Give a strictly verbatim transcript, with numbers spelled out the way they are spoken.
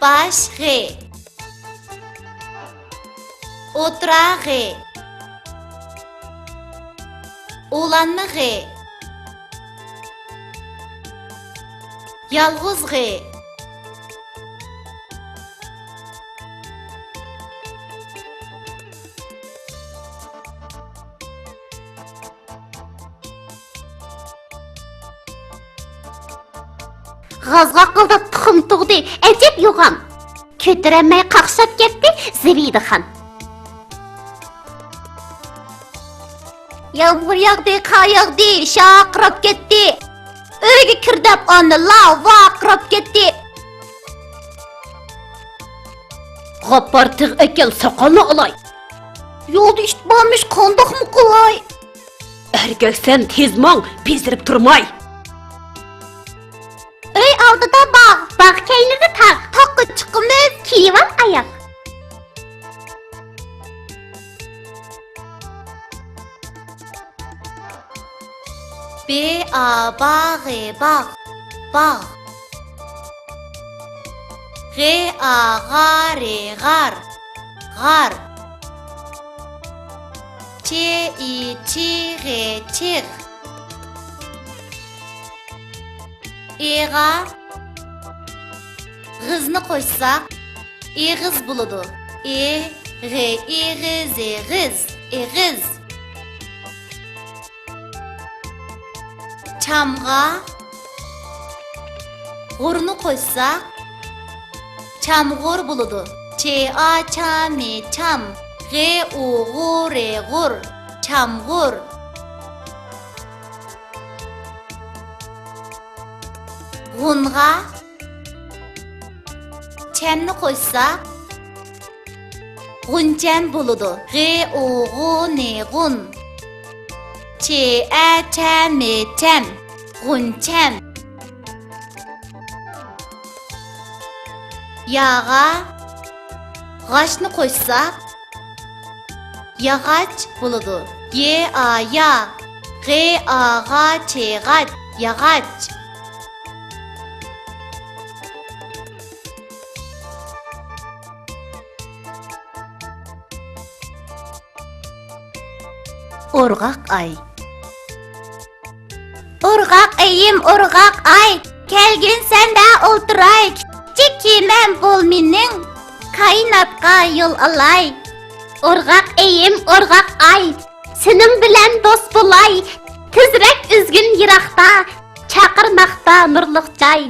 باش غې. ئوتتۇرا غې. ئۇلانما غې. يالغۇز غې. غازغاققىلداپ تۇخۇم تۇغدى، ئەجەب يوغان. كۆتۈرەلمەي قاقشاپ كەتتى زىبىدىخان. يامغۇر ياغدى، قار ياغدى، شارقىراپ كەتتى. ئۆيگە كىر دەپ ئانىلار ۋارقىراپ كەتتى. غاپپار تېغى ئەكەل، ساقالنى ئالاي. يولدا ئىت بارمىش، قانداقمۇ قىلاي؟ ئەركەكسەن، تېز ماڭ، بېزىرىپ تۇرماي. ئۆي ئالدىدا باغ، باغ كەينىدە تاغ. تاغقا چىقىمىز، كىيىۋال ئاياغ. ب ئا با غې، باغ، باغ. غ ئا غا رې، غار، غار. چ ئى چى غې، چىغ. ئېغا غىزنى قوشساق، ئېغىز بولىدۇ. ئې غې ئېغىز، ئېغىز، ئېغىز. چامغا غۇرنى قوشساق، چامغۇر بولىدۇ. چ ئا چا م ئى، چام. غ ئۇ غۇ رې، غۇر. چامغۇر. غۇنغا چەمنى قوشساق، غۇنچەم بولىدۇ. غ ئۇ غۇ ن ئى، غۇن. چ ئە چە م ئى، چەم. غۇنچەم. ياغا غاچنى قوشساق، ياغاچ بولىدۇ. ي ئا يا، غ ئا غا چ غاچ، ياغاچ. ئورغاق ئاي. ئورغاق ئېيىم، ئورغاق ئاي، كەلگىن سەندە ئولتۇراي. كىچىك كېمەم بول مېنىڭ، كائىناتقا يول ئالاي. ئورغاق ئېيىم، ئورغاق ئاي، سېنىڭ بىلەن دوست بولاي. تېزرەك ئۈزگۈن يىراقتا، چاقىرماقتا نۇرلۇق جاي.